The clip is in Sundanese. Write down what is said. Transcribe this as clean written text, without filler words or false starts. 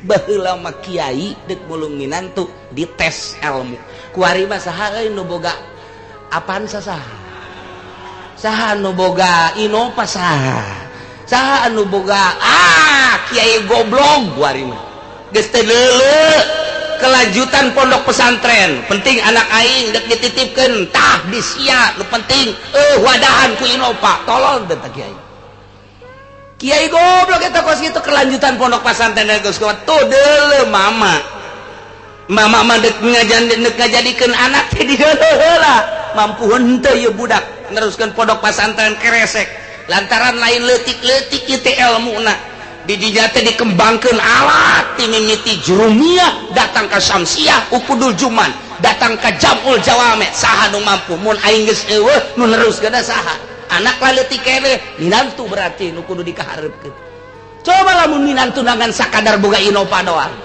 Baheula mah kiai deuk mulung minantu dites ilmu. Kuari mah saha euy nu boga Avanza, saha? Saha nu boga Innova, saha? Saha anu boga? Ah, kiai goblok kuari mah. Geus teu kelanjutan pondok pesantren. Penting anak aing dek dititipkeun tah di sia, nu penting wadahan ku Innova. Tolol teh kiai. Kiai goblok eta kos kitu. Kelanjutan pondok pesantren geus tuh deuleu mama. Mama mah dek ngajan, dek ngajadikeun anak teh di heula mampu henteu ieu budak neruskeun pondok pesantren keresek, lantaran lain leutik-leutik ieu teh elmuna. Di dinya teh dikembangkeun alat ti mimiti Jurumiyah datang ka Syamsiah, Uqudul Juman, datang ka Jamul Jawame. Saha nu mampu mun aing geus eueuh, nu neruskeun saha? Anak lah leutik keneh, minantu berarti nu kudu dikahareupkeun. Coba lamun minantu ngan sakadar boga Innova doang.